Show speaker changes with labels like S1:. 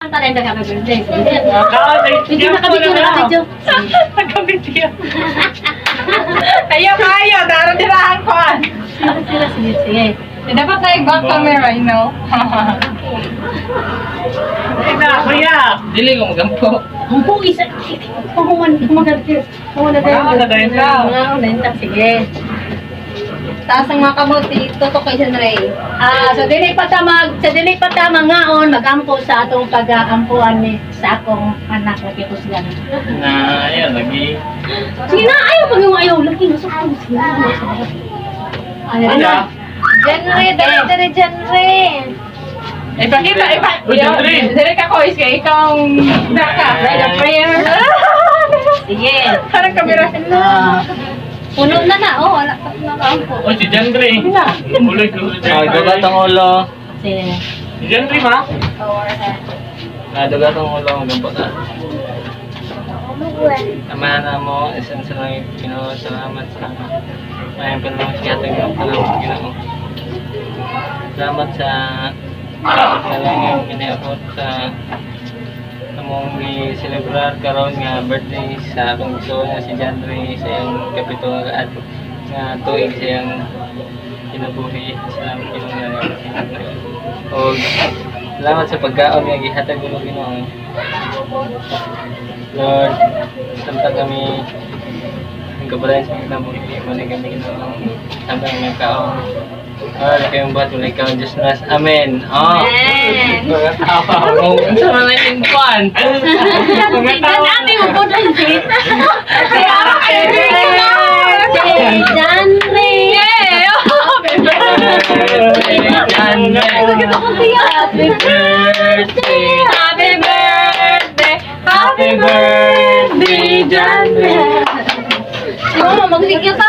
S1: Kanta rin happy birthday. Video, naka-video, naka-video.
S2: Naka-video. Ayaw kayo, daro dirahan ko.
S1: Sila, sige, sige.
S2: Eh, dapat na yung back camera. Ay na, kuya.
S3: Dili ko magampo.
S1: Ang po isa. Human, humagal. Human na tayo.
S2: Mga na tayo.
S1: Mga na tayo. Sige.
S4: Taas ang mga kamuti, tutok kay John Ray.
S1: Ah, so dili pa ta mag sa dili pa ta mangaon magampo sa atong pag-aampuan ni sa akong anak na kitusgan.
S3: Na, ayun, lagi.
S1: Sige na, ayaw pag yung ayaw lagi masukon. Sige na. Ay,
S3: Ano?
S4: John Ray, dali, dali, John Ray.
S2: Ipakita, ipakita.
S3: Uy, John Ray.
S2: Dili ka ko, is kay ikaw ang naka.
S3: Right,
S2: a prayer.
S1: Sige.
S2: Parang kamera.
S1: Ah,
S4: Puno na na, oh, wala pa na kampo.
S3: Uy, si John Ray. Uloy ko.
S5: Ay, dugat ang ulo.
S1: Sige.
S3: Si John Ray, ma?
S5: Ah, dugat ang ulo. Magampo na. Ama na mo, isang sa langit, Ginoo, salamat sa mayang panahon sa atong panahon, Ginoo. Salamat sa kalangit giniabot sa among gi-celebrar karon nga birthday sa akong igsoon nga si John Ray sa iyang kapito nga at nga tuig sa iyang kinabuhi. Salamat, Ginoo, nga og salamat sa pagkaon nga gihatag nimo, Ginoo. Lord, samtang kami ang kabalayan sa mga kinabuhi mo na kami, Ginoo, samtang kami kaon. Lord, kayong buhat wala ikaw, Diyos nas. Amen. Oh.
S4: Amen.
S5: Mga tawa. Oh, unsa man ang inyong kuwan?
S1: Dan ate mo po dan si. Si Dan Ray.
S2: Yeah! Oh, baby.
S5: John Ray.
S1: Happy
S5: Birthday.
S2: Happy birthday!
S5: Happy birthday, John Ray.
S4: Mama, magsigil ka.